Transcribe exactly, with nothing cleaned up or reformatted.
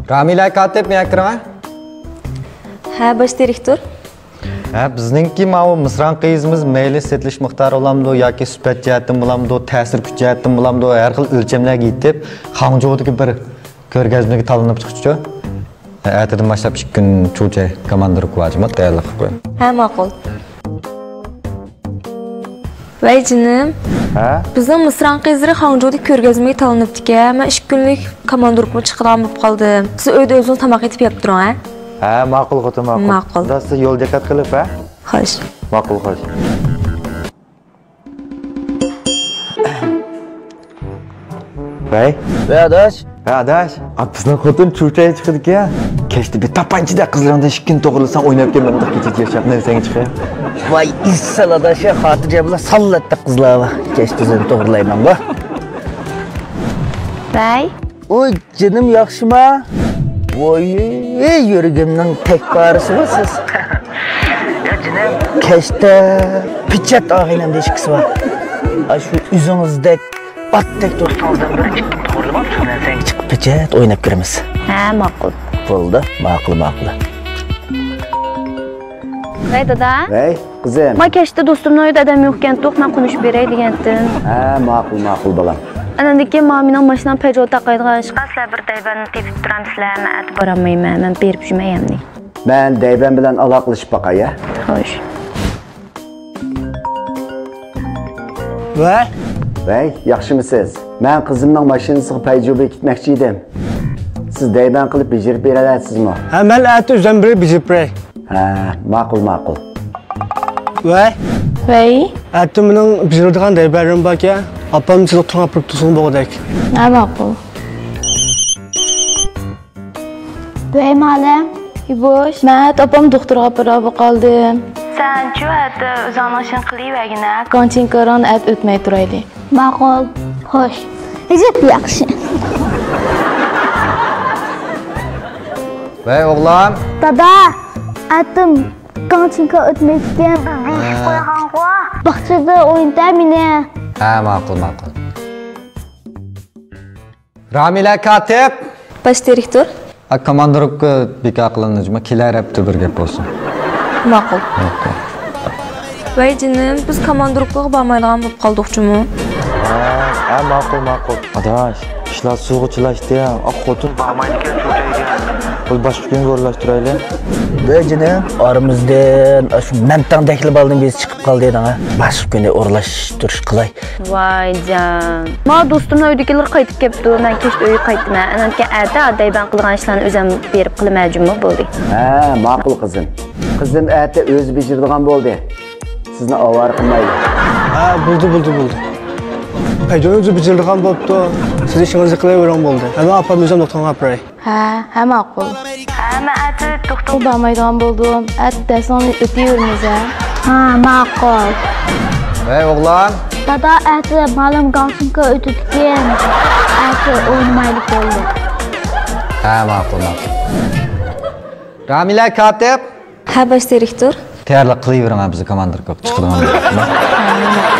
رامىلە كاتىپ، مېنى كىرىڭە. ھە، باش دىرېكتور. ھە، بىزنىڭكى ماۋۇ مىسران قىزىمىز مەيلى سېتىلىش مىقدارى بولامدۇ ياكى سۈپەت جەھەتتىن بولامدۇ، تەسىر كۈچ جەھەتتىن بولامدۇ، ھەر خىل ئۆلچەملەرگە يېتىپ، خاڭجۇدىكى بىر كۆرگەزمىگە تاللىنىپ چىقىپتۇ. ئەتىدىن باشلاپ ئىككى كۈن چۇچەي كاماندىركا ۋاجىمات تەييارلىق قىلىپ قويۇڭ. ھە، ماقۇل. ۋەي جېنىم. ھە؟ بىزنىڭ مىسران قىزلىرى خاڭجۇدىكى كۆرگەزمىگە تاللىنىپتىكەن. مەن ئىككى كۈنلۈك كاماندىركىمۇ چىقىدىغان بولۇپ قالدىم. سىز ئۆيدە ئۆزىڭىز تاماق ئېتىپ يەپ تۇرۇڭ، ھە؟ ھە، ماقۇل خوتۇن، ماقۇل. ماقۇل. ئۇندا سىز يول دىققەت قىلىپ، ھە؟ خوش. ماقۇل، خوش. ۋەي. ۋەي، ئاداش. ۋەي، ئاداش. ئا، بىزنىڭ خوتۇن چۇچەي چىقىدىكەن. كەچتە بىر تاپانچىدەك قىزلىرىڭدىن ئىككىنى توغرىلىساڭ ئويناپ كەلمەمدۇق كېچىچە ياشاپ، نەرسەڭگە چىقىپ. ۋاي، ئېسىل ئاداش، خاتىرجەم بولا، ساللاتتى قىزلار بار. كەچتە ئۆزۈم توغرىلايمەن بۇ. ۋەي. ئۇي، جېنىم ياخشىما؟ ۋوي، يۈرىكىمنىڭ تەك پارىسىغۇ سىز. يا جېنىم. كەچتە پېچەت ئاغىنەم دېيىشكىسى بار. ئاشۇ ئۆزىڭىزدەك ئاتتەك دوستىڭىزدىن بىر ئىككىنى توغرىلىماپسىز، مەن سەن چىقىپ پېچەت ئويناپ كىرىمىز. ھە، ماقۇل. بولدى، ماقۇل، ماقۇل. ۋەي، دادا. ۋەي، قىزىم. ما كەچتە دوستۇمنىڭ ئۆيىدە ئادەم يوق ئىكەنتۇق، مەن قونۇشۇپ بېرەي دېگەنتىم. ھە، ماقۇل، ماقۇل، بالام. ئاندىن كېيىن ما مېنىڭ ماشىنام پەيجۇ تاقايدىغان ئىشقا، سىلەر بىر دەيبەننى تېپىپ تۇرامسىلەر، مەن ئەتە بارالمايمەن، مەن بېرىپ جۈمە ئەمدى. مەن دەيبەن بىلەن ئالاقىلىشىپ باقاي، ھە؟ خوش. ۋەي. ۋەي، ياخشىمۇسىز؟ مەن قىزىمنىڭ ماشىنىسىغا پەيجۇ بېكىتمەكچى ئىدىم. سىز دەيبەن قىلىپ بېجىرىپ بېرەلەيسىزمۇ؟ ھە، مەن ئەتە ئۆزۈم بېرىپ بېجىرىپ بېرەي. ھە، ماقۇل، ماقۇل. ۋەي. ۋەي. ئەتە مېنىڭ بېجىرىدىغان دەيبەنلىرىم باركەن، ئاپامنى سىزنىڭ دوختۇرغا ئاپىرىپ تۇرسىڭىز بولغۇدەك. ھە، ماقۇل. ۋەي مالەم، يۇۋۇش. مەن ئەتە ئاپامنى دوختۇرغا ئاپىرىدىغان بولۇپ قالدىم. سەنچۇ ئەتە ئۆزۈڭنىڭ ئىشىنى قىلىۋەرگىنە. گاڭچىڭكاران ئەتە ئۆتمەي تۇرايلى. ماقۇل. خوش. ئەجەب ياخشى. ۋەي ئوغلان. دادا، ئەتە گاڭچىڭكا ئۆتمەيدىكەن. بىز دېيىشىپ ھە. قويغانغۇ. باغچىدا ئوينىتە مېنى. ھە، ماقۇل، ماقۇل. رامىلە كاتىپ. باش دىرېكتور. ئا، كاماندىروپكا بىكار قىلىندى جۇمۇ، كېلەر ھەپتە بىر گەپ بولسۇن. ماقۇل. ماقۇل. ۋەي جېنىم، بىز كاماندىروپكىغا بارمايدىغان بولۇپ قالدۇق جۇمۇ. ھە، ھە، ماقۇل، ماقۇل. ئاداش، ئىشلار سۇغا چىلاشتى. ئا، خوتۇن بارمايدىكەن شۇ جايغا. بۇ باشقا كۈنگە ئورۇنلاشتۇرايلى. ۋەي جېنىم، ئارىمىزدىن ئاشۇ مەنتاڭدەكلا بالىنى بىز چىقىپ قالدى دەڭە. باشقا كۈنى ئورۇنلاشتۇرۇش قىلاي. ۋايجان. ما دوستۇمنىڭ ئۆيىدىكىلىرى قايتىپ كەپتۇ، مەن كەچتە ئۆيگە قايتىمەن. ئەنەنكەن ئەتە دەيبەن قىلىدىغان ئىشلارنى ئۆزۈم بېرىپ قىلىمەن جۇمۇ، بولدى. ھە، ماقۇل قىزىم. قىزىم ئەتە ئۆزى بېجىرىدىغان بولدى. سىزنى ئاۋارە قىلمايلى. ھە، بولدى، بولدى، بولدى. پەيجان ئۆزى بېجىرىدىغان بوپتۇ. سىز ئىشىڭىزنى قىلىۋېرىڭ، بولدى. ھەممە ئاپام ئۆزۈم دوختۇرغا ئاپىراي. ھە، ھە، ماقۇل. ھە، مەن ئەتە دوختۇرغا بارمايدىغان بولدۇم. ئەتە دەرسىڭنى ئۆتۈۋېرىمىز، ھە؟ ھە، ماقۇل. ۋەي ئوغلان. دادا، ئەتە مالىم گاڭچىڭكا ئۆتىدىكەن. ئەتە ئوينىمايلى بولدى. ھە، ماقۇل، ماقۇل. رامىلە كاتىپ. ھە، باش دىرېكتور. تەييارلىق قىلىۋېرىڭ، بىز كاماندىركا چىقىدىغان بولدۇق.